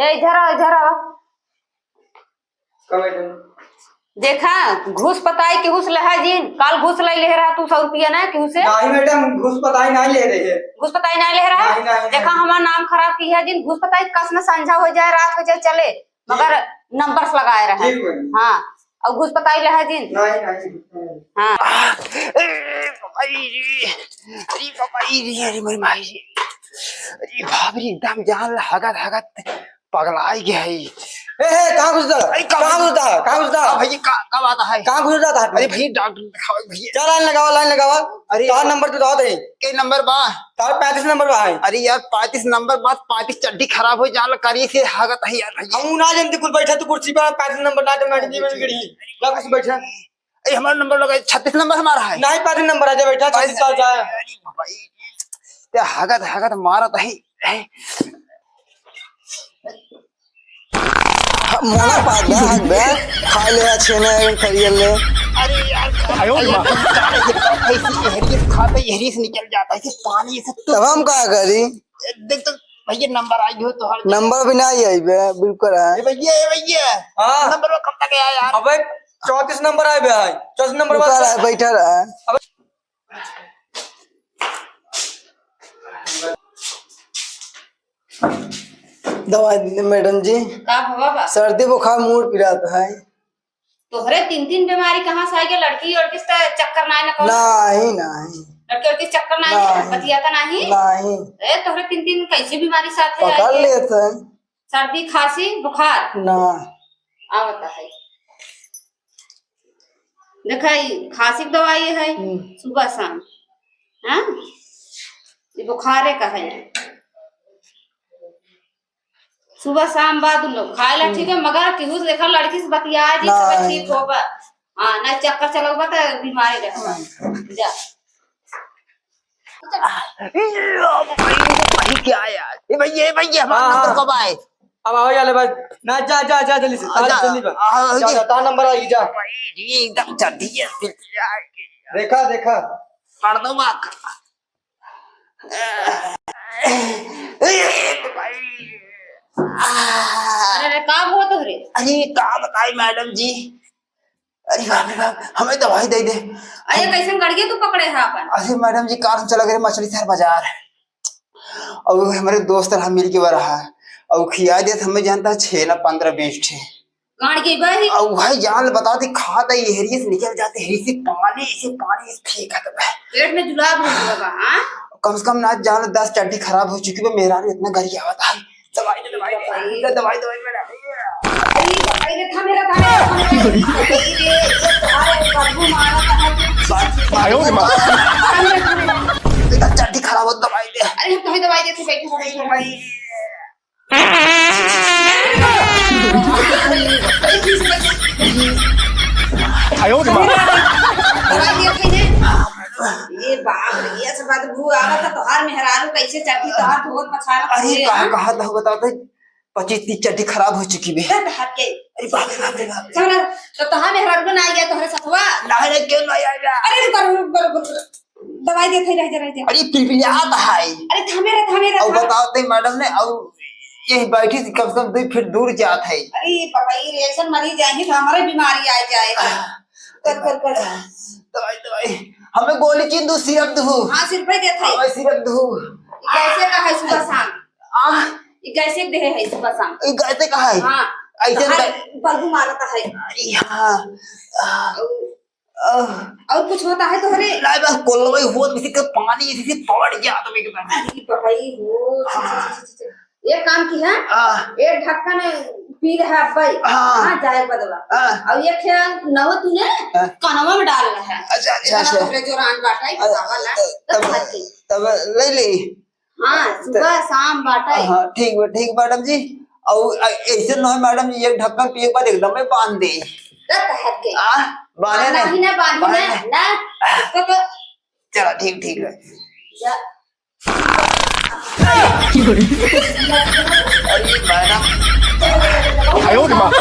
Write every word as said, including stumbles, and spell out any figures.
ए, इधर आओ, इधर आओ। का मैडम? देखा, घूस पताई केहू से लेहा जिन। काल घूस लइ लेहे रहा तू सौ रुपया ना केहू से। नहीं मैडम, घूस पताई नहीं ले रहे हैं। घूस पताई नहीं लेहे रहा? नहीं, नहीं, देखा, नहीं। हमार नाम खराब किहा जिन। घूस पताई कस में संझा होइ जाए, रात होइ जाए, चले, मगर नंबर से लगाए रहे। ठीक मैडम। हाँ, अउर घूस पताई लेहा जिन। नहीं, नहीं, नहीं। हाँ। ए, बाबा रे, अरे बाबा रे, अरे मोरी माई रे, अरे बाप रे, एकदम जान हगत हगत पगलाई गया है। ए, ए, कहाँ घुसता? अरे, कहाँ कहाँ घुसता? कहाँ घुसता? हाँ भैया, का, का बात है? कहाँ घुसता था? अरे भैया, डॉक्टर दिखाओ भैया। क्या लाइन लगावा, लाइन लगावा? अरे, कहाँ नंबर तो दे दे। के नंबर बा? तार पैंतीस नंबर बा है। अरे यार, पैंतीस नंबर बा, पैंतीस चड्डी खराब होइ जाल करी से हगत है यार भैया। हम ना जानते कुछ बैठा तो कुर्सी पर, पैंतीस नंबर ना तो मैडम जी में गिरी। जा कुछ बैठा। ए, हमारा नंबर लगा, छत्तीस नंबर हमारा है। नहीं, पैंतीस नंबर आ जा बैठा, छत्तीस आ जा। अरे भाई, ते हगत, हगत मारत है, है। मोला पास बा, हक बा, खा ले, अच्छे ने, करिए ले। अरे यार, आयो रे माँ। ऐसी एहरियत खाता, एहरियत निकल जाता है, ऐसे पानी से तो तब हम का करी? देख तो भैया, नंबर आई हो तो हर नंबर भी नहीं आई बे, बिल्कुल है। ए भैया, ए भैया। हाँ। नंबर वो कब तक आया यार? अबे, चौंतीस नंबर आए बे, आए। चौंतीस नंबर रुका बाद रहा, बैठा रहा। अबे। दवाई दे, मैडम जी। का भवा बा? सर्दी बुखार, मूड़ पिरात है। तोहरे तीन तीन बीमारी कहाँ से आइगे? लड़की लड़की से चक्कर नाई न कौन? नहीं, नहीं। लड़की लड़की से चक्कर नाई है? नहीं। बतियाता नहीं? नहीं। ए, तोहरे तीन तीन कैसी बीमारी साथ है पकड़ आइगे? लेते हैं। सर्दी, खांसी, बुखार? ना। आवता है। देखा, ई खांसी के दवाई है, हम्म। सुबह शाम। हाँ? ये बुखारे का है। सुबह शाम बाद उन लोग खाए ला ठीक है, हम्म। मगर केहू से देखा लड़की से बतिया जी, सब नहीं। ठीक होबा। हाँ, ना चक्कर चलौबा त बीमारी रहबा। हम्म। जा। ए, ओ भाई, ओ भाई, क्या यार? ए भैया, ए भैया, हमारा हाँ, नंबर हाँ। कब आए? अब आओ यार, बस। ना, जा, जा, जा, जल्दी से। आ, जा, जा। जल्दी बा। आ, जा, जा। जा, तार नंबर आएगी, जा। भाई, ये एकदम जल्दी है, फिर क्या है? देखा, देखा। कर दो बात। ए, भाई। अरे, अरे, का हुआ तोहरे? अरे, का बताई मैडम जी? अरे बाप रे बाप, हमें दवाई दे दे। अरे, कैसन गड़िया तू पकड़े है अपन? अरे मैडम जी, कार हम चला गए मछली शहर बाजार। और वो हमारे दोस्त रहा, मिल के वो रहा। और खिया देत हमें जानता है, छः ना पन्द्रह बीस ठे। गाड़ के बही। और भाई जान बताओ, ती खात है, ये हेरिये से निकल जाते, हेरिये से पानी, इसे पानी, इसे फेंका तो बह। पेट में जुलाब हो गया बा, हाँ? कम से कम ना जान दस चड्डी खराब हो चुकी बा, मेहरारू इतना गरियावत है। दवाई दे, दवाई दे, दवाई, दवाई, मैडम। अरे, दवाई दे, थामे रहा, थामे रहा, थामे रहा। अरे, ये तुम्हारे बदबू मारा था, आयो रे माँ। थामे रहा, थामे रहा। इधर चड्डी खराब हो, दवाई दे। अरे, हम तुम्हें दवाई देते, बैठो, बैठो, बैठो। आयो रे माँ। दवाई देते हैं। ये बाप रे, ये सब बदबू आवत है, तोहार मेहरारू कैसे चड्डी तोहार धोत पछारत अरे, है, कहाँ, हाँ? कहाँ था, बताओ तो। पच्चीस तीस चड्डी खराब हो चुकी बे। चल, हट के। अरे बाप रे, बाप रे, बाप रे। चल, तो तोहार मेहरारू ना आ गया तोहरे सथवा? नहीं, नहीं, क्यों नहीं आएगा? अरे रुक, रुक, रुक, रुक, रुक। दवाई देत है, रह जा, रह जा। अरे पिलपिलात है। अरे थामे रह, थामे रह, और थामे। बताओ ते मैडम ने, और ये बैठी थी कम से कम दो फीट दूर जात है। अरे बाबा, ये रेशन मरीज आएंगे तो हमारे बीमारी आ जाए। कर, कर, कर। दवाई, दवाई। हमें गोली चीन दू, सिरप दू। हाँ, सिरप ही देत है। हमें सिरप दू। कैसे का है सुबह शाम? आ? ये कैसे देहे है सुबह शाम? ये कैसे का है? हाँ। ऐसे तो हर बै- बल्बू मारता है। अरे हाँ। आ, और, आ। और कुछ होता है तोहरे? नहीं, बस कोलवे होत किसी के पानी, किसी से पड़ गया तो एकदम। अरे भाई हो, छी, छी, हाँ। छी, छी, छी। एक काम की है, हाँ। एक ढक्कन पी रहा है भाई। हाँ। हाँ, जाए बदला। हाँ। और एक है नहो तूने हाँ। कनवा में डाल रहा है। अच्छा, अच्छा, इतना अच्छा। तोहरे जोरान बाटा है, अ, बतावा ला, अ, तो तब, खाती। तब ले ले। हाँ, त-, सुबह शाम बाटे। हाँ, ठीक बा, ठीक मैडम जी। और, अ, ऐसे न हो मैडम जी, एक ढक्कन पिए के बाद एकदम ही बांध दे। रत हट के। आ, बांधे बांधना नहीं। ही ना, बांधना बांधे ना, नहीं। ना। इसको तो चला, ठीक, ठीक है। जा। अरे मैडम। आयो रे माँ।